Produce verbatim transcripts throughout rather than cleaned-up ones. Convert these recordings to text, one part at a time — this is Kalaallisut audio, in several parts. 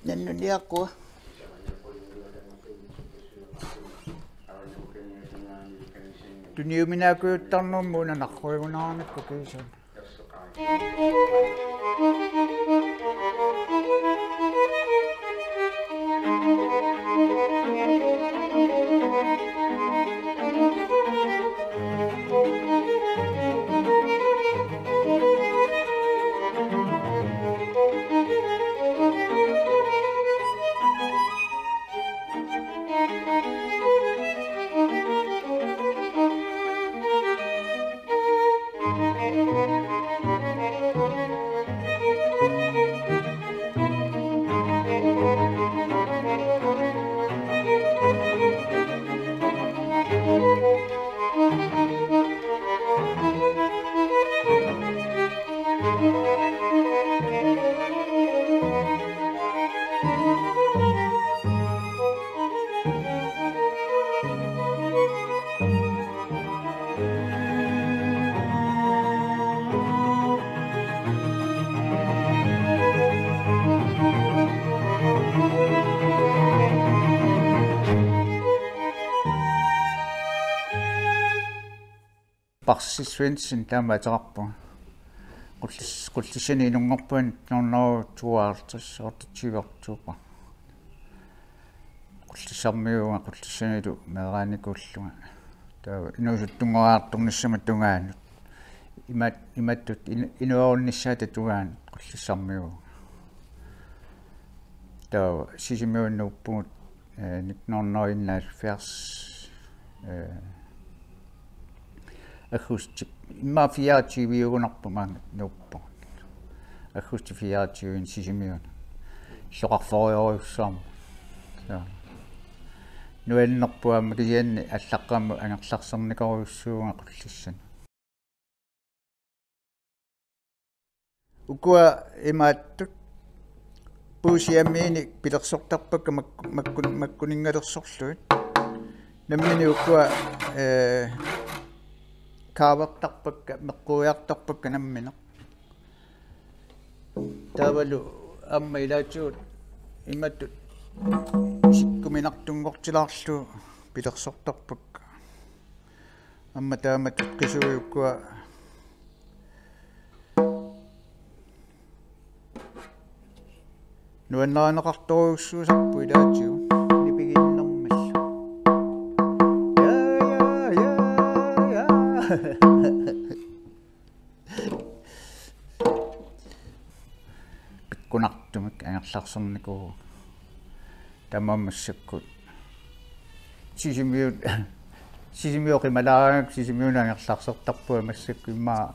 Nannuniaqqua. Tuniuminaakujuttarnermut una narruigunarnikku kiisami. Parsi Svendsen taama ateqarpunga. Qullis-, Qullissanit inunngorpunga nitten hundrede tooghalvtreds, otteogtyve oktober. Qullissarmiuuvunga Qullissanilu meeraanikuullunga. Taava inuusuttunngoriartornissamut tungaanut. Imat-, imatut in-, inuerunnissaata tungaanut Qullissarmiuuvunga. Taava Sisimiunut nuuppugut, eh, nitten hundrede enoghalvfjerds, eh, aggustip, immaqa fireogtyve-ugunarpoq maanga nuuppugut. Aggustip fireogtyve-ini Sisimiunut. Illoqarfeerujussuarmik. Ja. Nuannerpoq aamma kisianni allaqqammut angerlarsernikorujussuuvunga Qullissani. Ukua imaattut puusiamiinik pilersortarpakka makku-, makkun-, makkuninngalersorlugit. Nammineq ukua, eh, kaavertarpakka, meqquiartarpakka nammineq. Taavalu aamma ilaatigut imatut isikkuminartunngortilaarlugu pilersortarpakka. Aamma taamatut qisuit ukua nuannarineqartorujussuusarput ilaatigut nipiginnermillu. Ja, ja, ja, ja. Pikkunartumik angerlarsernikuuvoq. Tamanna massakkut Sisimiut, Sisimiut qimalaaragakku Sisimiunut angerlarsertarpunga massakkut immaqa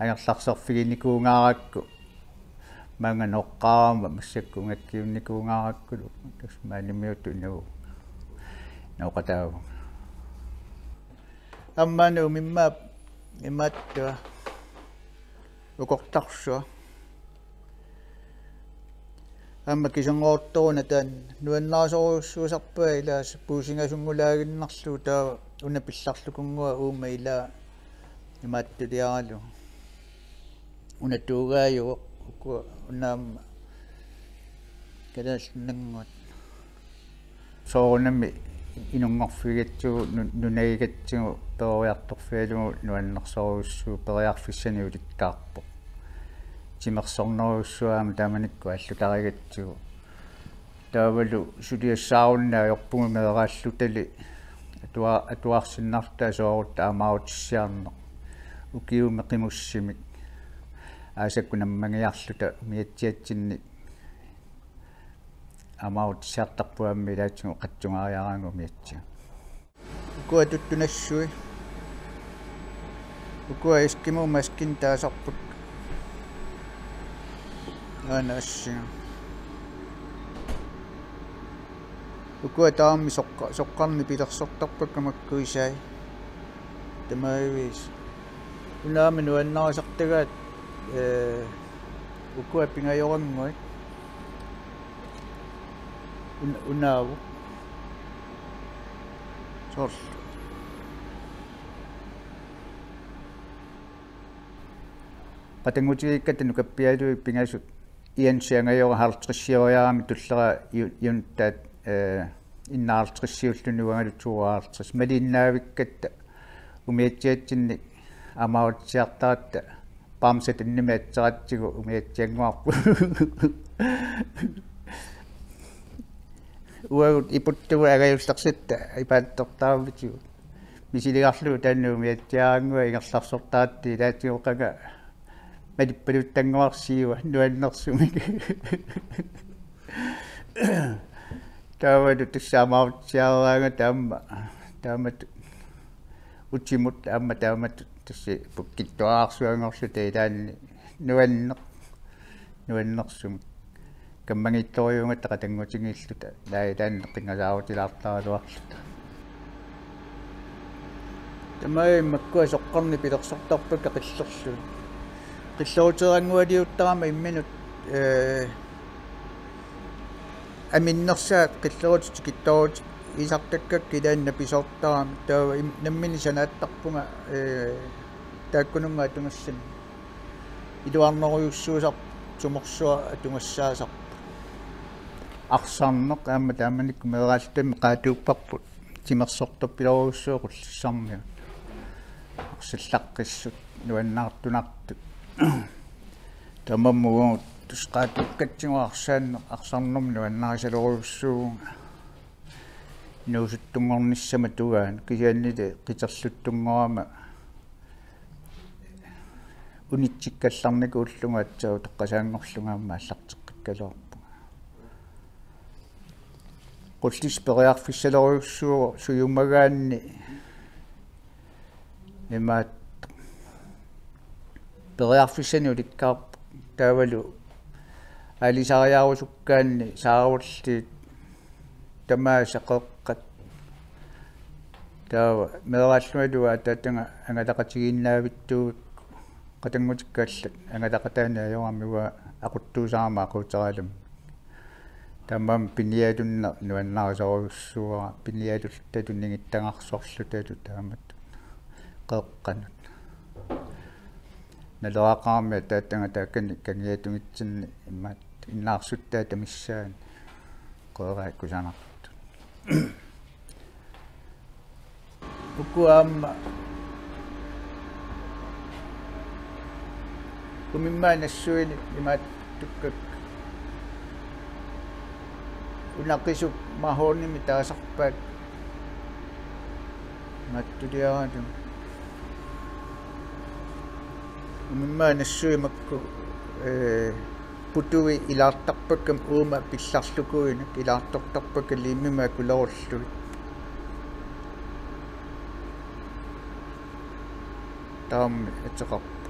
angerlarserfiginikuungaarakku maanga nooqqaarama massakkut ungakkiunnikuungaarakkulu tassa maanimiutut inuu nooqataavunga. Aamma Nuummi immaqa imaattua ukortarsuaq. Aamma kiserngortoruna taanna nuannarisorujussuusarpunga ilaasa puusingasunnguulaaginnarlugu taava una pillarlukunngua uuma ilaa imaattuliaralugu. Una tuugaajuvoq ukua una aamma kalaallit nannguat. Soorunami inunngorfigigatsigu nu-, nunagigatsigu peroriartorfigalugu nuannersorujussuuvoq periarfissanik ulikkaarpoq. Timersornerujussuaq aamma taamanikkut aallutarigatsigu. Taavalu suliassaarunnaarpugut meeraallutali atua-, atuarsinnarluta soorlu aamma autissiarneq. Ukiumi qimussimik. Aasakkut nammagiarluta umiatsiatsinni aamma autissiartarpugut aamma ilaatigut qatsungariaraangat umiatsiat. Ukua tuttunassui. Ukua Eskimo maskin taasarput. Aana assinga. Ukua tamarmik soqqa-, soqqarnik pilersortarpakka makku isai. Tamaviisa. Una aamma nuannarisartagaat, eh, ukua pingajorannguit. Un-, unaavoq. Soorlu. Qatanngutigiikkatta nukappialuit pingasut Jensi angajora halvtredsioriarami tullera Ju-, Juntaat, eh, enoghalvtredsiulluni uangalu tooghalvtreds. Malinnaavikkatta umiatsiatsinni amarutsiartaratta bamse tannimi atseratsigu umiatsiannguarput. Uagut iputtugut angajullersatta ipaattortaarpitigut. Misiligarlugu taanna umiatsiaannguaq ingerlarsortaratta ilaatigut qanga malippaluttanguarsiua nuannersumik. Taavalu tassa amarutsiaraangata aamma, taamatut utimut aamma taamatut tassa pukkittuararsuanngorluta ilaanni nuanneq-, nuannersumik. Kammagiittorujuugatta qatanngutigiilluta, naa ilaanni qinngasaarutilaartaraluarluta. Tamarmik makkua soqqarneq pilersortarpakka qillerlugu. Qilleruteeranngualiuttarama imminut, eh, aminnersaat qillerutit tikittorutit iisartakkakka ilaanni napisoortarami. Taava im-, nammineq sanaattarpunga, eh, taakkununnga atugassani. Iluarnerujussuusarpoq, tumorsuaq atugassaasarpoq. Arsarneq aamma taamanikkut meeraallutamik qaatuupparput. Timersortorpilorujussuuvoq Qullissarmiut. Arsallaqqissut, nuannaartunartut. Tamarmik uagut tassa qaatuukkatsigu arsaanneq, arsarnermik nuannarisalorujussuuvunga. Inuusuttunngornissama tungaanut, kisiannili qiterluttunngorama unitsikkallarnikuullunga aatsaat utoqqasaanngorlunga aamma aallarteqqikkaluarpunga. Qullissaq periarfissalorujussuuvoq sujumagaanni imaattoq. Periarfissanik ulikkaarpoq taavalu aalisariarusukkaanni saarulliit tamaasa qeqqat. Taava meeraallungalu ataataga angalaqatigiinnaavittuugakku qatanngutikka allat angalaqataaneq ajorami uanga aquttuusarama aquuteralammik. Taamaammat pinialunneq nuannarisorujussuuara, pinialulluta tunigittagarsorlutalu taamatut qeqqanut. Naleraqarami ataataga taakani kangiatungitsinni imaattoq innaarsuttaata missaani qeerai kusanartut. Uku aamma umimmaat nassuinik imaattukkakka. Una qisup mahornimi taasarpaat. Imaattuliaralugu. Umimmaat nassuit makku, eh, putui ilaartarpakka uuma pillarlukuinak ilaartortarpakka liimimik akulerullugit. Taammi ateqarpoq.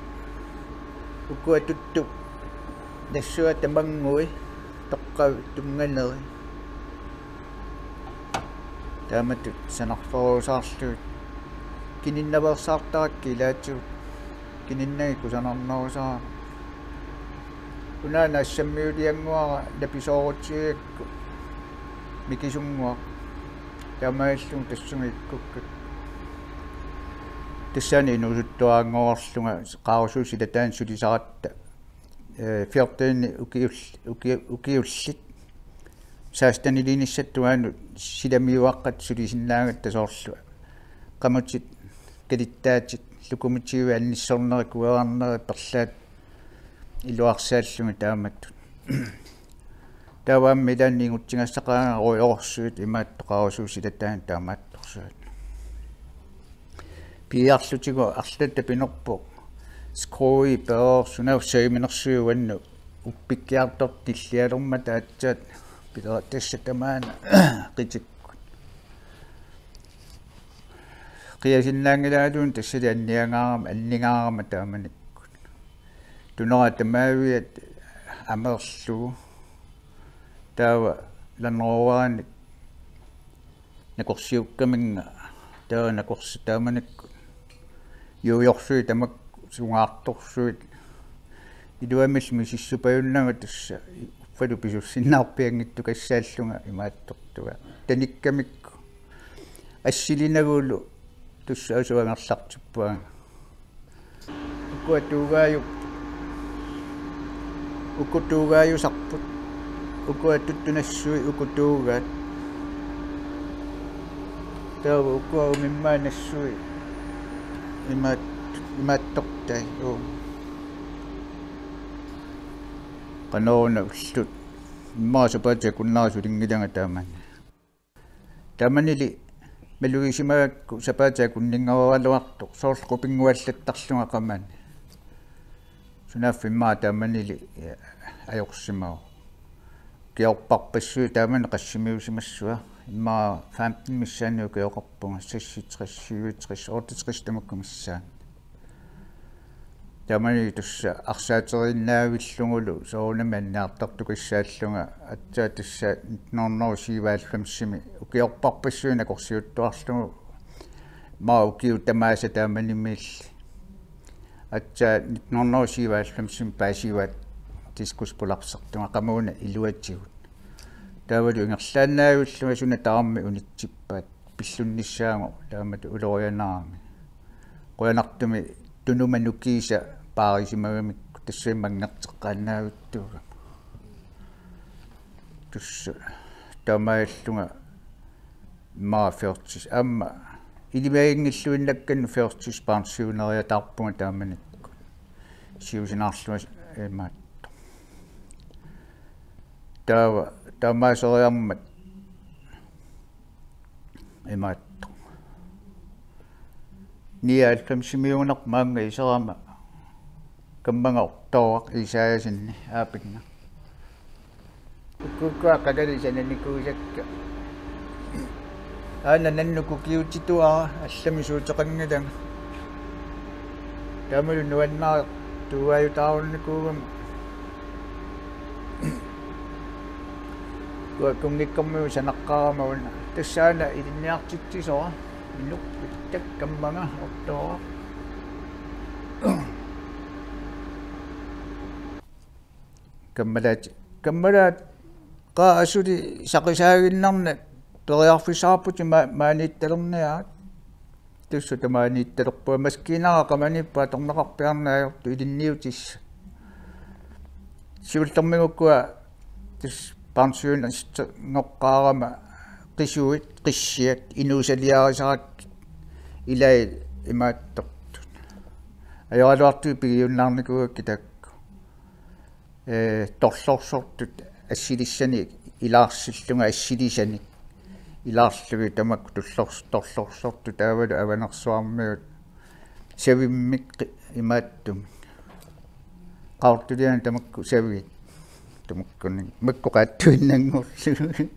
Ukua tuttup nassuat tamanngui toqqavit tunnganeri. Taamatut sanarferusaarlugit. Kininnaveersaartarakku ilaatigut kininnagit kusanarnerusaramik. Unaana assammiuliannguara napisoorutigigakku mikisunnguaq. Taamaalilluni tassunga ikkukka. Tassani inuusuttuaranngorlunga qaarusuut silataanni sulisaratta, eh, fjorten ukiul-, uki-, ukiullit. Seksteniliinissatta tungaanut silamiuaqqat sulisinnaagatta soorlu. Qamutit, kalittaatit, lokomotivi annissorneri, kuerarneri, perlaat iluarsaallugit taamatut. Taava aamma ilaanni ingutsigassaqaraangat rujoorsuit imaattoq qaarusuut silataanni taamaattorsuit. Piiarlutigu arlatta pinerpoq skrui pereersoq, una ussagiminersuit uannut uppikkiartortut nillialermata aatsaat pileratassat tamaana qitikkut. Qiasinnaanngilaaluunniit tassali anniangaarama, anningaarama taamanikkut. Tunera tamaaviat amerlugu. Taava Land Roverinik nakorsiukkaminnga taava nakorsi-, taamanikkut juujorsuit tamakku sungaartorsuit. Iluamillu misissupajunnanga tassa uffalu pisussinnaarpianngitsukasaallunga imaattortunga. Tanikkamikku assilinagulu tassa asuangerlartippaanga. Ukua tuugaajupput. Ukutuugaajusarput. Ukua tuttunassui ukutuugaat. Taava ukua umimmaanassui imaat-, imaattortai. Uu. Qanoruna ullut. Immaqa sapaatip akunnerata sulinngilanga taamani. Taamanili malugisimagakku sapaatip akunninngaraluartoq soorlu qupinnguallattarlunga qamani. Sunaaffa immaqa taamanili, ja, ajorsimavoq. Ukiorparpassuit taamani qassimiusimassua. Immaqa femten missaani ukioqarpunga, seksogtres, syvogtres, otteogtres tamakku missaani. Taamani tassa arsaateriinnaavillugulu soorunami anniartartukassaallunga, aatsaat tassa nitten hundrede og syvoghalvfemsimi ukiorparpassuit nakorsiuttuarlugu, immaqa ukiut tamaasa taamanimiilli. Aatsaat nitten hundrede og syvoghalvfemsimi paasivaat diskuspularsertunga qamuuna iluatigut. Taavalu ingerlaannaavillunga suna tamarmi unitsippaat pillunnissaagut taamatut ulorianaarami. Qujanartumik Tunuma nukiisa paarisimagamikku tassani manngerteqqaannaavittuugami. Tassa taamaallunga immaqa fyrres aamma ilimaginngilluinnakkannik fyrres pensioneriataarpunga taamanikkut. Siusinaarlunga imaattoq. Taava taamaaseriarmat imaattoq. Nioghalvfemsimiugunarpoq maanga iserama, kammaga Ortooraq Isaiassenip aapinga. Ukkukkua qangali sananikuusakka. Aana nannuk ukiutituara allamik suuteqanngilanga. Taamalu nuannaartuugaajutaarunikuugama. Ukua kunngikkormiut sanaqqaarama una. Tassa aana ilinniartitsisora. Inuk pittak kammaga Ortooraq. Kammalaat, kammalaat qaa asuli saqisaaginnarnak periarfissaqarputit ma-, maaniittalerniaat. Tassa tamaaniittalerpunga, maskiinara qamaniippoq atorneqarpiarneq ajortut ilinniutissat. Siullermik ukua tassa pensioninngortaarama qisuit, qissiat, inuusaliarisarakkit ilai imaattortut. Ajoraluartut pigiunnaarnikuugakkit taakku. Ee, torlorsortut assilissanik ilaarsillunga assilisanik ilaarlugit tamakku tullors-, torlorsortut taavalu Avanersuarmiut savimmik qi-, imaattumik. Qaqortuliani tamakku savigit tamakkununnga makku qaattuinnanngorlugit.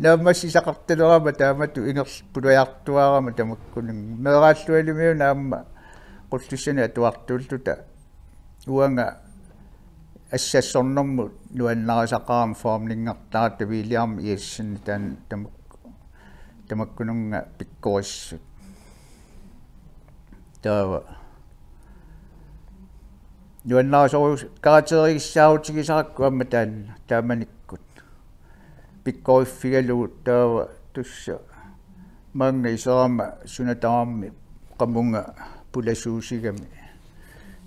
Naammassisaqartalerama taamatut ingerl-, pulajartuarama tamakkununnga. Meeraallualumiuna aamma Qullissanik atuartuulluta uanga assassornermut nuannarisaqarama formninngortarama William Jensen taanna tamak-, tamakkununnga pikkorissut. Taava nuannarisorus-, karakterigissaarutigisarakku aamma taanna taamanikkut. Pikkoriffigalugu taava tassa maanga iserama suna tamarmi qamunga pulasuusigami.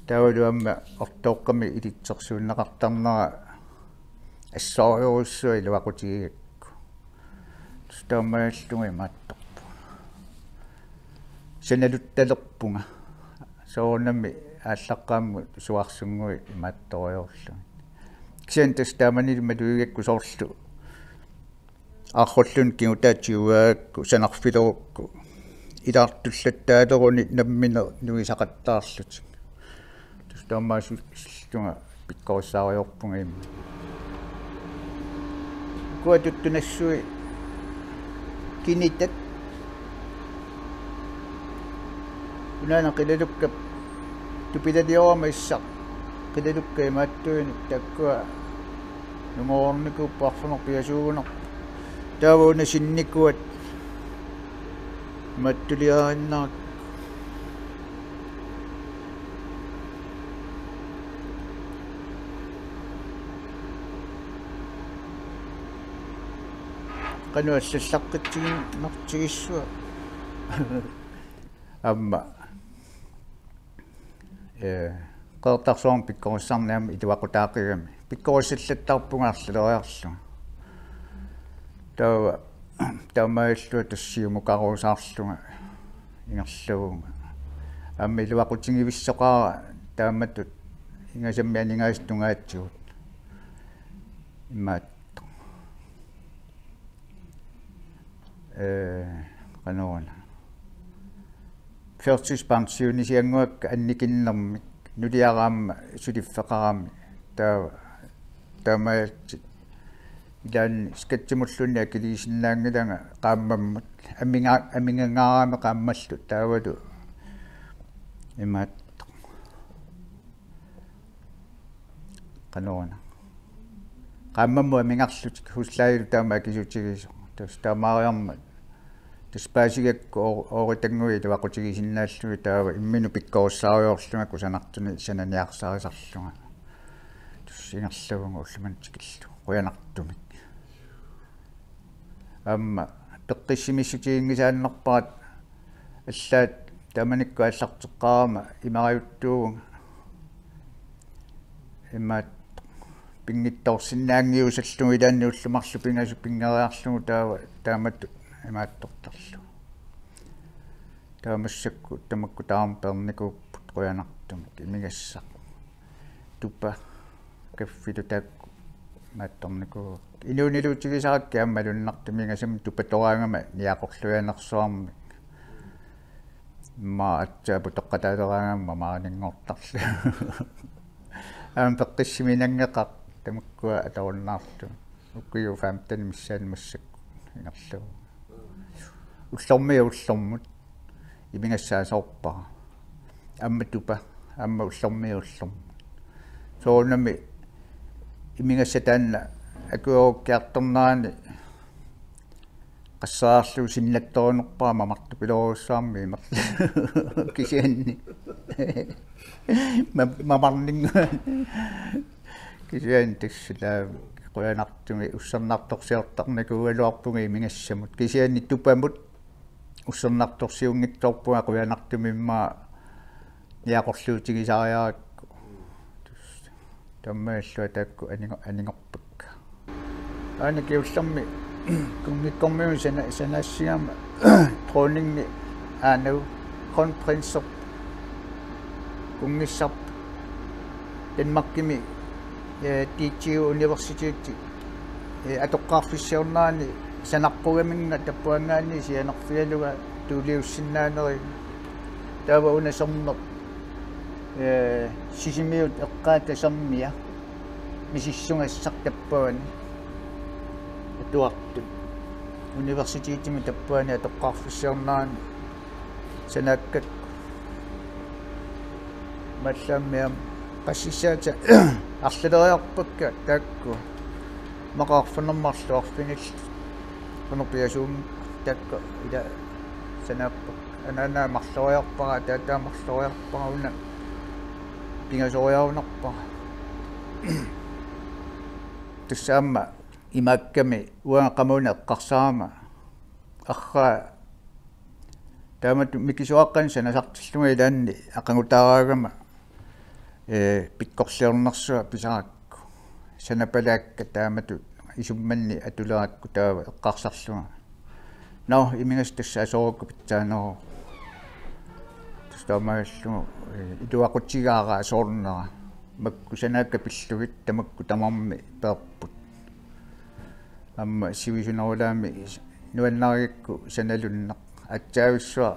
Taavalu aamma Ortooqqami ilitsersuunneqartarnera assorujussuaq iluaqutigigakku. Tassa taamaallunga imaattorpunga. Sanaluttalerpunga. Soorunami aallaqqaammut suarsunnguit imaattorujoorlugit. Kisianni tassa taamanilu malugigakku soorlu Arrulluunniit kingutaatiugaagakku sanarfilerukku ilaartullattaaleruni nammineq nuisaqattaarlutik. Tassa taamaasillunga pikkorissaarujoorpunga immaqa. Ukua tuttunassui kinitat. Unaana qilalukkat tupilaliorama issaq qilalukkat imaattuinik taakkua nungoornikuupput arfineq-pingasuugunarpoq. Taava una sinnikuat imaattuliarinnarput. Qanoq allallaqqitsigin-, -nartigissuaq. Aamma. Ee, Qeqertarsuarmi pikkorissarneq aamma iluaqutaaqigami. Pikkorissallattarpunga arlaleriarlunga. Taava taamaalillunga tassa siumukaruusaarlunga ingerlavunga. Aamma iluaqutigivissoqaara taamatut ingasammik aningaasat tungaatigut. Imaattoq. Ee, qanoruna. Førtidspensionisiannguakka annikinnermik nuliaraamma suliffeqarami taava taamaalillutik ilaanni skattimulluunniit akiliisinnaanngilanga qaammammut aminga-, amingangaarami qaammallu taavalu imaattoq. Qanoruna. Qaammammut amingarlutik huslejelu taama akisutigisoq. Tassa taamaariarmat. Tassa paasigakku oo-, ooritannguit iluaqutigisinnaallugit taava imminut pikkorissaarujoorlunga kusanartunik sananiarsarisarlunga. Tassa ingerlavunga ullumimut tikillugu. Qujanartumik. Aamma peqqissimiissutiginngisaannarpaat allaat taamanikkut aallarteqqaarama imarajuttuuvunga. Imaattoq pinngitsoorsinnaanngiusallugu ilaanni ullut marluk pingasut pinngeriarlugu taava taamatut imaattortarlugu. Taava massakkut tamakku taama peernikuupput qujanartumik imigassaq. Tupa kaffilu taakku imaattornikuuakka. Inuuniluutigisarakkit aamma malunnartumik ingasammik tupatoraangama niaqorluianersuarmik. Immaqa aatsaat putoqqataaleraangama mamarinngortarlugu. Aamma peqqissiminanngeqaaq tamakkua atorunnaarlugit. Ukiut femten missaanni massakkut ingerlavunga. Ullormiit ullormut imigassaq asoorpara. Aamma tupa, aamma ullormiit ullormut. Soorunami imigassaq taanna akuerukkiartornerani qasseriarlugu sinnattorunerpara mamartupilorujussuarmik imerlugu. Kisianni. Ma-, mamarninnguaq. Kisianni tassa taava qujanartumik ussernartorsiortarnikuugaluarpunga imigassamut. Kisianni tupamut ussernartorsiunngitsoorpunga qujanartumik immaqa niaqorluutigisariarakku. Taamaalillunga taakku aningo-, aningorpakka. Aana kingullermi kunngikkormiut sana-, sanaassigama dronningi aanagu kronprinserp kunngissarput Danmarkimi, eh, D T U Universiteti, eh, atoqqaarfissiornerani sanarpugaminnga tappuanngaanniit sianerfigalugu tuuliussinnaanerit. Taava una sermeq, eh, Sisimiut eqqaata sermia misissugassaq tappavani atuartut. Universitetimi tappavani atoqqaarfissiornerani sanaakkakku. Imaallaammi aamma qassissaata arlaleriarpakka taakku. Immaqa arfineq-marluk arfinillit. Qanoq piasuun taakku ila sanaappakka. Anaanaa marloriarpara, taataa marloriarpara, una pingasoriarunarpara. Tassa aamma imaakkami uanga qamuuna eqqarsarama. Arraa taamatut mikisuaqqanik sanasartillunga ilaanni aqagutaaraangama, ee, pikkorliornersuaq pisarakku. Sanapalaakka taamatut isummanni atulerakku taava eqqarsarlunga. Nå, imigassaq tassa asoorukku pitsaaneruvoq. Tassa taamaalillugu, ee, iluaqutigaara asoornera. Makku sanaakka pillugit tamakku tamarmik peerput. Aamma sivisunerulaamik nuannarigakku sanalunneq. Aatsaavissuaq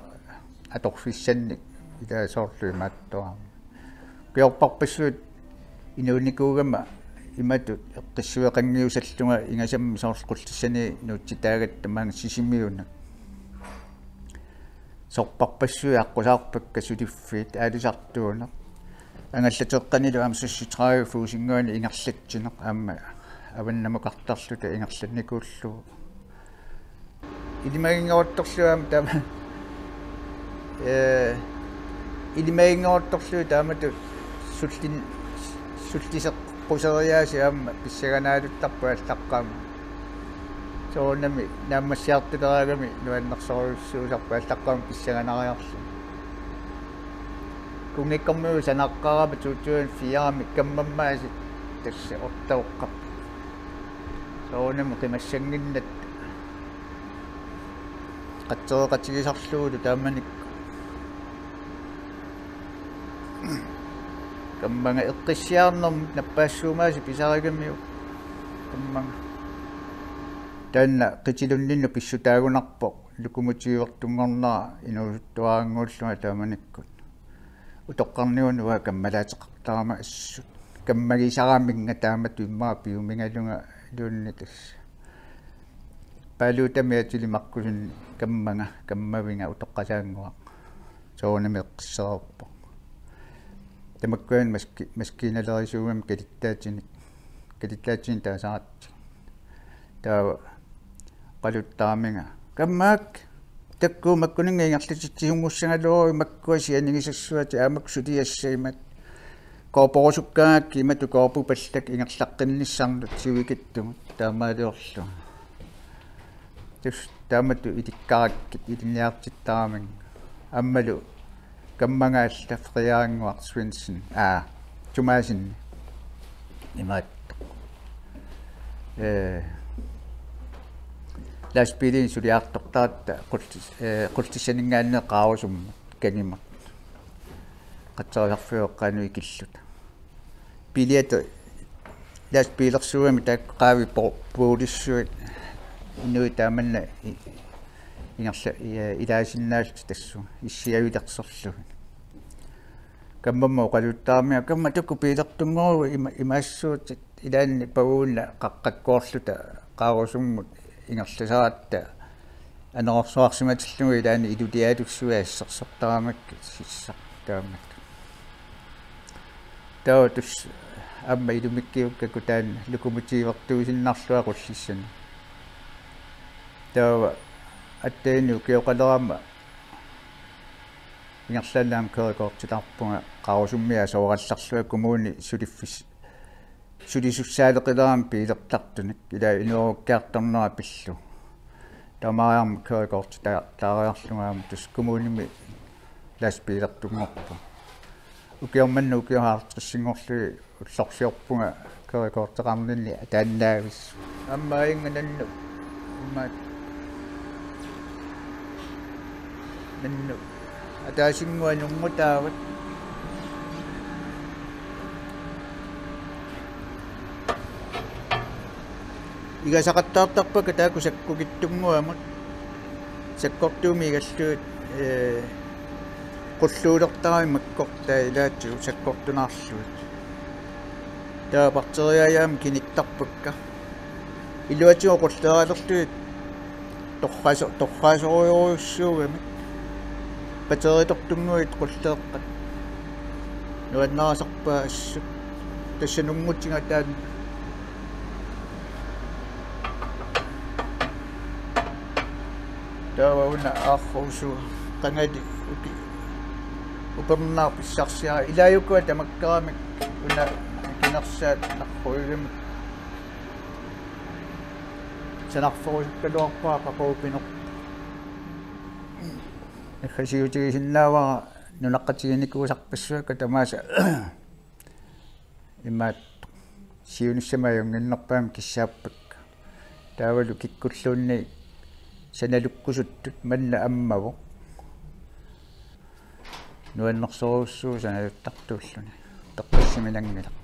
atorfissannik ilaa soorlu imaattoq aamma. Ukiorparpassuit inuunikuugama imatut eqqissiveqanngiusallunga ingasammik soorlu Qullissani nuutsitaagatta maanga Sisimiunak. Sorparpassuit aqqusaarpakka suliffiit aalisartuuneq. Angallateqqanilu aamma seksogtredive tusindinnguanik ingerlatsineq aamma avannamukartarluta ingerlannikuullugu. Ilimaginngorutorlugu aamma taama, ee, ilimaginngorutorlugu taamatut sullin-, sulliseqquseriaaseq aamma pissanganaaluttarpoq aallaqqaammut. Soorunami naammassiartuleraangami nuannersorujussuusarpoq aallaqqaammut pissanganariarluni. Kungikkormiut sanaqqaarama to tusind fire-mi kammammaasi tassa ortaoqqap. Soorunami qimassannginnatta qatsereqatigisarlugulu taamanikkut. Kammanga eqqissiarnermut nappaassuumaasi pisarigamiuk kammanga. Taanna qitilunninnut pissutaagunarpoq lokomotivertunngornera inuusuttuarannguullunga taamanikkut. Utoqqarnikuunngua kammalaateqartarama assut. Kammagisaraminnga taamatut immaqa piumigalungaluunniit tassa. Paluutami Atili Markussenip kammanga, kammavinga utoqqalaannguaq. Soorunami eqqissereerpoq. Tamakkuanik maski-, maskiinalerisuugami kalittaatinik. Kalittaatinik taasaratsigu. Taava oqaluttaraminga: Kammaak, takuuk makkuninnga ingerlatitsisunngussagaluaruit, makkua sianigisassuatit, aamma suliassagimmat. Kooporusukkaangakkit imatut koopupallak ingerlaqqinnissannut sivikitsugut taamaaliorlunga. Tassa taamatut ilikkarakkit ilinniartittaramik. Aammalu kammanga alla Frederiannguaq Svendsen, aa, Thomassen. Imaattoq. Ee, lastbiilinik suliartortaratta Qultis-, ee, Qultissaninngaanniit Qaarusummut kanimut. Qatserisarfiup eqqaanut ikilluta. Biiliata lastbiilersuugami taakku qaavit po-, poolissuit inuit taamanna i-, ingerla-, i-, ilaasinnaallutik tassunga issiavilersorlugit. Kammamma oqaluttaraminga: Kamma, takuuk biilertunngoruit ima-, imaassuutit ilaanni pavuuna qaqqakkoorluta Qaarusummut ingerlasaratta anorersuarsimatillugu ilaanni ilulialussuit assersortaramakkit sissaq taamatut. Taava tassa aamma ilumikkiukkakku taanna lokomotivertuusinnarlunga Qullissani. Taava aatsaannguaq ukioqalerama ingerlaannaq kørekortilaarpunga Qaarusummiit asoorallarlunga kommuni suliffis-, sulisussaaleqilerama biilertartunik, ila inuerukkiartornera pillugu. Taamaalillunga kørekorti ta-, taariarlunga aamma tassa kommunimi lastbiilertunngorpunga. Ukioq manna ukioq halvtredsinngorlugit ullorsiorpunga kørekorteqarninni ataannaavissoq. Aamma inga nannuk. Aamma nannuk. Ataasinnguaq nunngutaavat. Igasaqattaartarpakka taakku sakkukitsunnguamut. Sakkortuumik igallugit, ee, qulluulertaramik makkortaa ilaatigut sakkortunaarlugit. Taava batteriajaamik kinittarpakka. Iluatigut qulleeralerlugit torraaso-, torraasorujorujussuugamik. Batteritortunnguit qulleeqqat. Nuannarisarpaat assut. Tassa nunngutiga taanna. Taava una aarruusuga qangali uki-, upernaaq pissarsiara. Ilaajuku tamakkeramik una kinersaat narruigamik. Sanarferusukkaluarpara qaqugu pineq. Naggasiutigisinnaavara nunaqqatiginikuusarpassuakka tamaasa imaattoq siunissami ajunnginnerpaamik kissaappakka. Taavalu kikkulluunniit sanalukkusuttut manna ammavoq. Nuannersorujussuuvoq sanaluttartuulluni. Peqqissuminanngilaq.